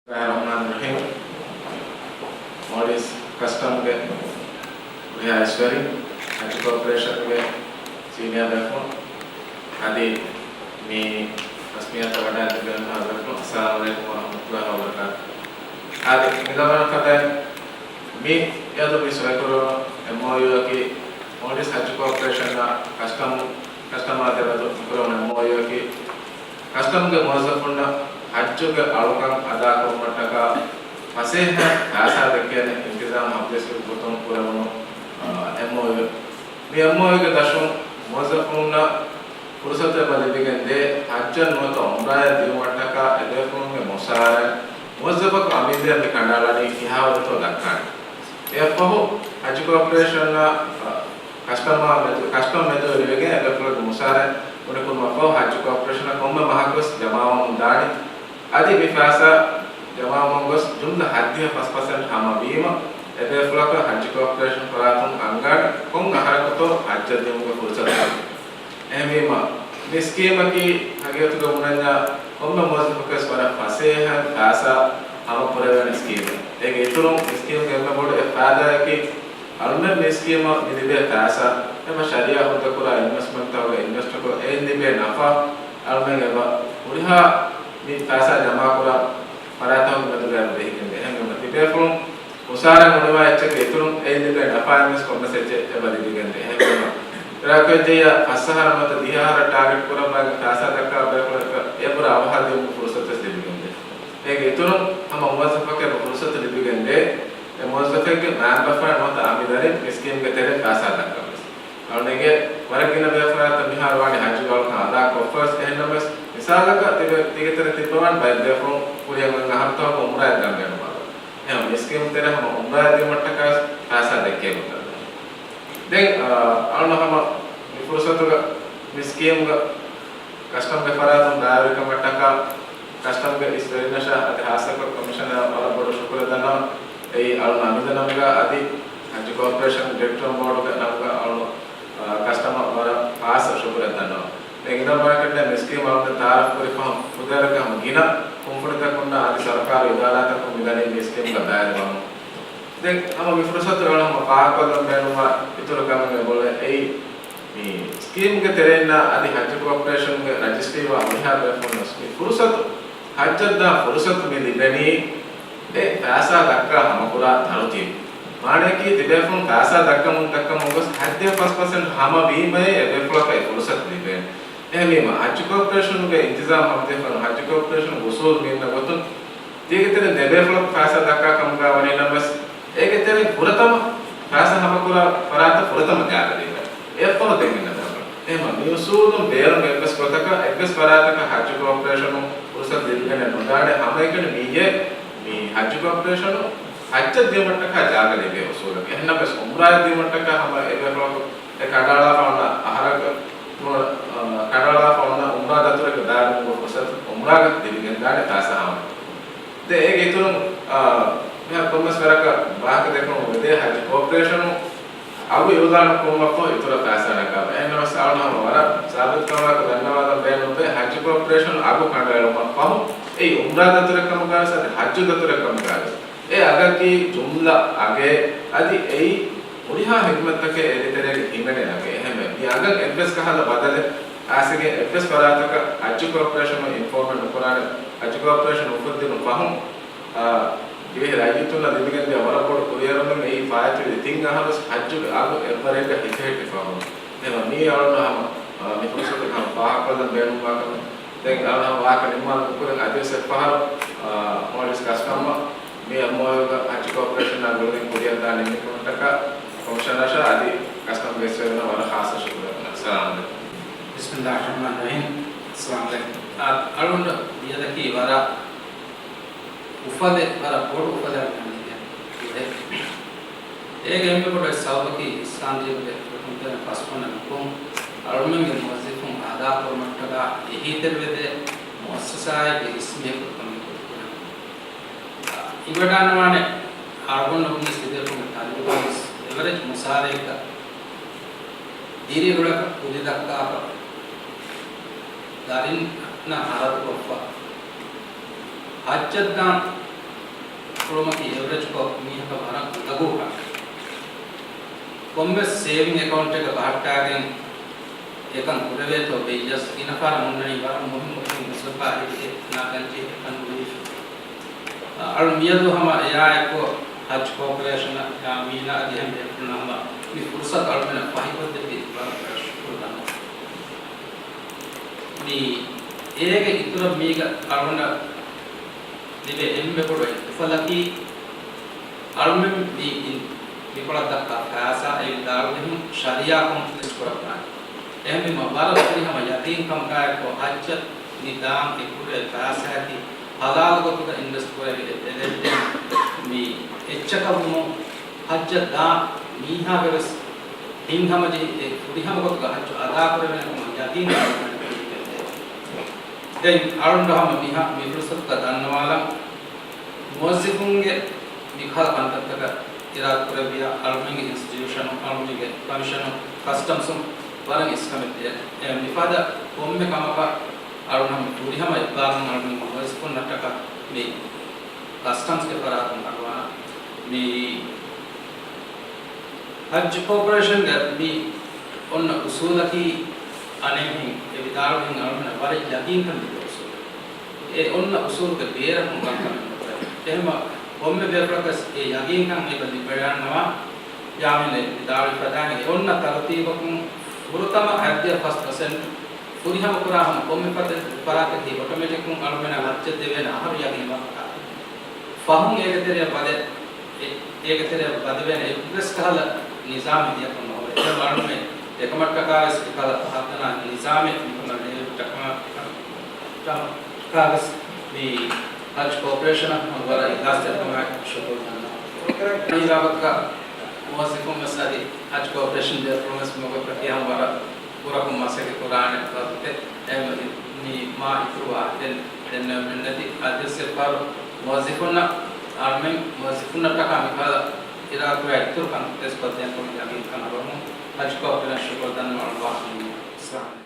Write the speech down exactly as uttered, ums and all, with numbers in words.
ބިސްމިއްލާހިއްރަޙްމާނިއްރަޙީމް. މޯލްޑިވްސް ކަސްޓަމްގެ ހުރިހާ އިސްވެރިން، ހައްޖު ކޯޕަރޭޝަންގެ ސީނިއާ ބޭފުޅުން، އަދި މި ރަސްމިއްޔާތަށް ވަޑައިގެން ތިބެން ހާ ބޭފުޅުން، އައްސަލާމު ޢަލައިކުމް ވަރަޙްމަތުﷲި ވަބަރަކާތުހު. އަދި މި ދަމާނަށް ފަދައިން މި އަދު މި ސޮއިކުރުވަނު އެމްއޯޔޫއަކީ މޯލްޑިވްސް ހައްޖު ކޯޕަރޭޝަނާ ކަސްޓަމް، ކަސްޓަމާ ދެމެދު މިކުރެވުނު އެމްއޯޔޫއަކީ، ކަސްޓަމްގެ މުވައްޒަފުންނަށް ހައްޖުގެ އަޅުކަން އަދާކުރުމަށްޓަކާ ފަސޭހަ ފައިސާ ދެއްކޭނެ އިންތިޒާމް ހަމަޖެއްސުމުގެ ގޮތުން ކުރެވުނު، އާ، އެމްއޯޔޫ. މި އެމްއޯޔޫގެ ދަށުން މުވައްޒަފުންނަށް ފުރުސަތު އެބަ ލިބިގެން ދޭ، ހައްޖަށް ނުވަތަ އުމްރާއަށް ދިއުމަށްޓަކާ އެބޭފުޅުންގެ މުސާރައިން މުވައްޒަފަކު އަމިއްލައަށް މި ކަނޑައަޅަނީ ކިހާވަރެއްތޯ ދައްކާނެ. އެއަށްފަހު ހައްޖު ކޯޕަރޭޝަނާ، އާ، ކަސްޓަމާ މެދު، ކަސްޓަމް މެދުވެރިވެގެން އެބޭފުޅުންގެ މުސާރައިން އުނިކުރުމަށްފަހު ހައްޖު ކޯޕަރޭޝަނަށް ކޮންމެ މަހަކުވެސް ޖަމާވަމުން ދާނީ. އަދި މި ފައިސާ ޖަމާވަމުން ގޮސް ޖުމްލަ ހައްދިހަ ފަސް ޕަސެންޓް ހަމަވީމަ، އެބޭފުޅަކަށް ހައްޖު ކޯޕަރޭޝަން ފަރާތުން އަންގާނެ ކޮން އަހަރަކުތޯ ހައްޖަށް ދިއުމުގެ ފުރުސަތު. އެހެންވީމަ، މި ސްކީމަކީ ހަގީގަތުގަ ބުނަންޏާ ކޮންމެ މުވައްޒަފަކުވެސް ވަރަށް ފަސޭހައިން ފައިސާ ހަމަ ކުރެވޭނެ ސްކީމެއް. އޭގެ އިތުރުން މި ސްކީމްގެ އެންމެ ބޮޑު އެއް ފައިދާއަކީ، އަޅުމެން މި ސްކީމަށް މި ލިބޭ ފައިސާ، އެބަ ޝަރީޢާ ހުއްދަކުރާ އިންވެސްޓްމަންޓްތަކުގަ އިންވެސްޓްކޮށް، އެއިން ލިބޭ ނަފާ، އަޅުމެން އެބަ ހުރިހާ މި ފައިސާ ޖަމާކުރާ ފަރާތްތަކުގެ މެދުގައި ބެހިގެންދޭ. އެހެންވީމަ ތިބޭފުޅުން މުސާރަ ހުންނަވާ އެއްޗެއްގެ އިތުރުން އެއިން ލިބޭ ނަފާއިންވެސް ކޮންމެސް އެއްޗެއް އެބަ ލިބިގެންދޭ. އެހެންވީމަ، އިރާކޮށްޖެއްޔާ ފަސް އަހަރަށް ނުވަތަ ދިހަ އަހަރަށް ޓާގެޓް ކުރައްވާގެން ފައިސާ ދައްކާ ބޭފުޅަކަށް އެބުރަ އަވަހަށް ދިއުމުގެ ފުރުސަތުވެސް ލިބިގެންދޭ. އޭގެ އިތުރުން ހަމަ މުވައްޒަފަކަށް އެބަ ފުރުސަތު ލިބިގެންދޭ، އެ މުވައްޒަފެއްގެ މައިންބަފައިން ނުވަތަ އަމިއްލަ މި ސްކީމްގެ ތެރެއިން ފައިސާ ދައްކަންވެސް. އަޅުގަނޑުގެ ވަރަށް ގިނަ ބޭފުޅާއަށް މިހާރު ވާނީ ހައްޖުގެ އަޅުކަން އަދާކޮށްފަވެސް، އެހެންނަމަވެސް މިސާލަކަށް ތިބެ، ތިގެ ތެރެ ތިއްބަވާން ބައެއް ބޭފުޅުން ކުރިއަށް އޮތް އަހަރުތަކުގަ އުމްރާއަށް ދަން ބޭނުންވާ. އެހެން މި ސްކީމް ތެރެ ހަމަ އުމްރާއަށް ދިއުމަށްޓަކާ ފައިސާ ދެއްކޭ ގޮތަށް. ދެން، އަ، އަޅުން ހަމަ މި ފުރުސަތުގަ މި ސްކީމްގަ ކަސްޓަމްގެ ފަރާތުން ބައިވެރިކަމަށްޓަކާ ކަސްޓަމްގެ އިސްވެރިންނަށާ އަދި ހާއްސަކޮށް ކޮމިޝަނަރަށް ވަރަށް ބޮޑު ޝުކުރެއް ދަންނަވަން. އެއީ އަޅުން އަމިއްލަ ނަމުގަ އަދި ހައްޖު ކޯޕަރޭޝަން ޑިރެކްޓަރުން ބޯޑުގެ ނަމުގަ އަޅުން، އަ، ކަސްޓަމަށް ވަރަށް ހާއްސަ ޝުކުރެއް ދަންނަވަން. ދެން އިން ދަ މާކެޓް މި ސްކީމް އަޅުން ތައާރަފް ކުރި ފަހުން ފުދޭވަރަކަށް ހަމަ ގިނަ ކުންފުނިތަކުންނާ އަދި ސަރުކާރު އިދާރާތަކުން މިދަނީ މި ސްކީމްގަ ބައިވެރިވަމުން. ދެން ހަމަ މި ފުރުސަތު އަޅުން ހަމަ ފާހަގަކޮށްލަން ބޭނުންވާ އިތުރު ކަމެއް އެބައޮތް. އެއީ މި ސްކީމްގެ ތެރެއިންނާ އަދި ހައްޖު ކޯޕަރޭޝަންގެ ރަޖިސްޓްރީވާ ހުރިހާ ބޭފުޅުންވެސް މި ފުރުސަތު، ހައްޖަށް ދާ ފުރުސަތު މި ލިބެނީ އެ ފައިސާ ދައްކާ ހަމަކުރާ ތަރުތީބު. މާނައަކީ ތިބޭފުޅުން ފައިސާ ދައްކަމުން ދައްކަމުން ގޮސް ހައްދިހަ ފަސް ޕަސެންޓް ހަމަވީމައޭ އެބޭފުޅަކަށް އެ ފުރުސަތު ލިބޭނެ. އެހެންވީމަ، ހައްޖު ކޯޕަރޭޝަނުގެ އިންތިޒާމް ހަމަޖެހިފަ ހައްޖު ކޯޕަރޭޝަނުގެ އުސޫލު މި އިންނަ ގޮތުން ތީގެ ތެރެއިން ދެބޭފުޅަކު ފައިސާ ދައްކާ ކަމުގަ ވަނީ ނަމަވެސް، އޭގެ ތެރެއިން ފުރަތަމަ ފައިސާ ހަމަކުރާ ފަރާތަށް ފުރަތަމަ ޖާގަ ދީފަ. އެއަށްފަހު ދެން އިންނަ ދަންނަވަން. އެހެންވީމަ، މި އުސޫލުން ބޭރުން އެއްވެސް ގޮތަކަށް އެއްވެސް ފަރާތަކަށް ހައްޖު ކޯޕަރޭޝަނުން ފުރުސަތު ލިބިގެނެއް ނުދާނެ. ހަމައެކަނި މިއީ މި ހައްޖު ކޯޕަރޭޝަނުން ހައްޖަށް ދިޔުމަށްޓަކާ ޖާގަ ލިބޭ އުސޫލަކީ. އެހެންނަމަވެސް އުމްރާއަށް ދިޔުމަށްޓަކާ ހަމަ އެބޭފުޅަކު އެ ކަނޑައަޅާފަ އޮންނަ އަހަރަކަށް، އަ، ކަނޑައަޅާފަ އޮންނަ އުމްރާ ދަތުރެއްގަ ބައިވެރިވުމުގެ ފުރުސަތު އުމްރާގަ ލިބިގެންދާނެ ފައިސާ ހަމަ. ދެން އޭގެ އިތުރުން، އާ، މިހާރު ކޮންމެސް ވަރަކަށް ވާހަކަ ދެކުން ވެދޭ ހައްޖު ކޯޕަރޭޝަނުން އަގު އިއުލާނު ކުރުމަށްފަހު އިތުރަށް ފައިސާ ނަގާފަ. އެހެންނަމަވެސް އަޅުން ހަމަ ވަރަށް ސާބިތުކަމާއެކު ދަންނަވާލަން ބޭނުންވޭ، ހައްޖު ކޯޕަރޭޝަން އަގު ކަނޑައެޅުމަށްފަހު އެއީ އުމްރާ ދަތުރެއް ކަމުގަވެސް އަދި ހައްޖު ދަތުރެއް ކަމުގަވެސް އެ އަގަކީ ޖުމްލަ އަގެއް. އަދި އެއީ ހުރިހާ ހިދުމަތްތަކެއް އޭގެ ތެރޭގަ ހިމެނޭ އަގެއް. އެހެންވެ، މި އަގަށް އެއްވެސް ކަހަލަ ބަދަލެއް އައިސްގެން އެއްވެސް ފަރާތަކަށް ހައްޖު ކޯޕަރޭޝަނުން އިންފޯމެއް ނުކުރާނެ. ހައްޖު ކޯޕަރޭޝަން އުފެއްދުނު ފަހުން، އާ، ދިވެހި ރައްޔިތުންނަށް ލިބިގެންދިޔަ ވަރަށް ބޮޑު ކުރިއެރުމެއް އެއީ ފާއިތުވި ތިން އަހަރުވެސް ހައްޖުގެ އަގު އެއްވަރެއްގަ ހިފެހެއްޓިފަ ހުރުން. އެހެންވެ، މިއީ އަޅުން ހަމަ، އާ، މި ފުރުސަތުގަ ހަމަ ފާހަގަކޮށްލަން ބޭނުންވާ ކަމެއް. ދެން އަޅުން ހަމަ ވާހަކަ ނިންމާލަން އުކުރެން އަދިވެސް އެއްފަހަރު، އާ، މޯލްޑިވްސް ކަސްޓަމަށް މި އެމްއޯޔޫގަ ހައްޖު ކޯޕަރޭޝަނާ ގުޅިގެން ކުރިއަށްދާ ނިންމިކަމަށްޓަކާ ކޮމިޝަނަރަށާ އަދި ކަސްޓަމްގެ އިސްވެރިންނަށް ވަރަށް ޚާއްޞަ ޝުކުރެއް. އައްސަލާމު ޢަލައިކުމް. ބިސްމިއްލާހިއްރަޙްމާނިއްރަޙީމް. އައްސަލާމު ޢަލައިކުމް. އަ، އަޅުގަނޑު ދިޔަދަކީ ވަރަށް އުފަލެއް، ވަރަށް ބޮޑު އުފަލެއް އަޅުގަނޑު ދިޔަ އެއީ އެންމެ ބޮޑު ސަބަބަކީ އިސްލާމްދީނުގެ ރުކުންތެރިން ފަސްވަނަ ރުކުން އަޅުމެންގެ މުވައްޒަފުން އަދާކުރުމަށްޓަކާ އެހީތެރިވެދޭ މުއައްސަސާއެއްގެ އިސްމެއް ކުރިކަމެއް ކުރި ކުރަން. އިވަޑާންވާނެ އަޅުގަނޑު އޮންނަ ސިދޭކުންގެ ތަޖުރިބާވެސް އެވަރެޖް މުސާރައެއްގަ ދިރިއުޅަކަށް ކުދި ދައްކާފަ، ދަރިންނަށް ހަރަދުކޮށްފަ، ހައްޖަށްދާން ކުރުމަކީ އެވްރެޖްކޮށް މީހަކަށް ވަރަށް ލަގު ކަމެއް. ކޮންމެސް ސޭވިން އެކައުންޓެއްގަ ބަހައްޓާގެން އެކަން ކުރެވޭތޯ ވެއްޔަސް، ގިނަ ފަހަރަށް އޮންނަނީ ވަރަށް މުހިއްމު ކަމެއް ހިސާބަށް އެ ނާކަންޖެހޭ އެކަން ނުވީފަ. އަޅު މިއަދު ހަމަ އެއާއެކު ހަޖް ކޯޕަރޭޝަނަށް މީނާ އަދި އެހެން ބޭފުޅުންނަށް ހަމަ މި ފުރުސަތު އަޅުމެންނަށް ފަހިކޮށްދެއްވި ވަރަށް ބޮޑަށް ޝުކުރު ދަންނަވަން. މި އޭގެ އިތުރަށް މީގަ އަޅުގަނޑަށް ލިބޭ އެންމެ ބޮޑު އުފަލަކީ، އަޅުމެން މި އިން މިކޮޅަށް ދައްކާ ފައިސާ އެ ވިދާޅުވިހެން ޝަރީޢާ ކޮންފްލިކްޓް ކުރައްވާނެ. އެހެންވީމަ ވަރަށް ފުރިހަމަ ޔަޤީންކަމުގައެއްކޮށް ހައްޖަށް މި ދާން އެ ކުރެވޭ ފައިސާއަކީ ޙަލާލު ގޮތުގަ އިންވެސްޓް ކުރެވި އެ ބެލެއްޓެން މި އެއްޗަކަށްވުމުން ހައްޖަށް ދާ މީހާގެ ވެސް ހިތްހަމަޖެހި އެ ފުރިހަމަ ގޮތުގަ ހައްޖު އަދާކުރެވޭނެ ކަމަށް ޔަޤީން ކުރެވޭނެ. ދެން އަޅުގަނޑު ހަމަ މިހާ މި ފުރުސަތުގަ ދަންނަވާލަން، މުވައްޒިފުންގެ މިކަހަލަ ކަންތައްތަކަށް އިރާދަކުރެއްވިޔާ، އަޅުމެންގެ އިންސްޓިޓިއުޝަނުން، އަޅުމެންގެ ކަމިޝަނުން، ކަސްޓަމްސުން ވަރަށް އިސްކަމެއް ދޭނެ. އެ، މިފަދަ ކޮންމެ ކަމަކަށް އަޅުގަނޑު ހަމަ ފުރިހަމަ އެއްބާރުލުން އަޅުމެންގެ މުވައްޒިފުންނަށްޓަކާ މި ކަސްޓަމްސްގެ ފަރާތުން އަރުވާނަ. މި ހައްޖު ކޯޕަރޭޝަންގެ މި އޮންނަ އުސޫލަކީ އަނެއްހެން އެ ވިދާޅުވިހެން އަޅުގަނޑަށް ވަރަށް ޔަޤީންކަން ދެއްވި އުސޫލެއް. އެ އޮންނަ އުސޫލުގެ ބޭރަކުން ކަންކަމެއް ނުކުރޭ. އެހެންމަ ކޮންމެ ބޭފުޅަކަސް އެ ޔަޤީންކަން އެބަ ލިބިވަޑައިގަންނަވާ، ޔާމިން އެ ވިދާޅުވި ފަދައިން އެ އޮންނަ ތަރުތީބަކުން ފުރަތަމަ އަތްދިހަ ފަސް ޕަސެންޓް ފުރިހަމަ ކުރާ ހަމަ ކޮންމެ ފަދަ ފަރާތަކީ އޮޓޮމެޓިކުން އަޅުގަނޑަށް ހައްޖަށް ދެވޭނެ އަހަރު ޔަޤީން ވާހަކަ. ފަހުން އޭގެ ތެރެއަށް ވަދެ، އެ، އޭގެ ތެރެއަށް ވަދެވޭނެ އެއްވެސް ކަހަލަ ނިޒާމެއް ދިޔަކަށް ނޯވޭ. އެ މަޑުމެ އެކަމަށްޓަކާވެސް އެކަހަލަ ހައްދަނާ ނިޒާމެއް މިކަމަށް ނޭވި ޓަކަމާ، ޓަކަމާ، ޓަކާވެސް މި ހައްޖު ކޯޕަރޭޝަނަށް ވަރަށް އިޚްލާޞްތެރިކަމާއެކު ޝުކުރު ދަންނަވަން. އަނި ބާބަތުގަ މުވައްޒިފުން ވެސް އަދި ހައްޖު ކޯޕަރޭޝަން ބޭފުޅުން ވެސް މިވަގުތަކީ ހަމަ ވަރަށް ބުރަކޮށް މަސައްކަތް ކުރާނެ ވަގުތެއް. އެހެންވެ، މި މާ އިތުރު ވާހަކައެއް ދެންނެވެމެއްނެތި. އަދިވެސް އެއްފަހަރު މުވައްޒިފުންނަށް އަޅުމެން މުވައްޒިފުންނަށްޓަކާ މިކަހަލަ އިރާދަކުރާ އިތުރު ކަންތައް ކޮށްދޭން ކަމަށް ޔަޤީންކަން އަރުވަމުން ހައްޖު ކޯޕަރޭޝަނަށް ޝުކުރު ދަންނަވަން ވާހަކަ ހިންގުމަށް.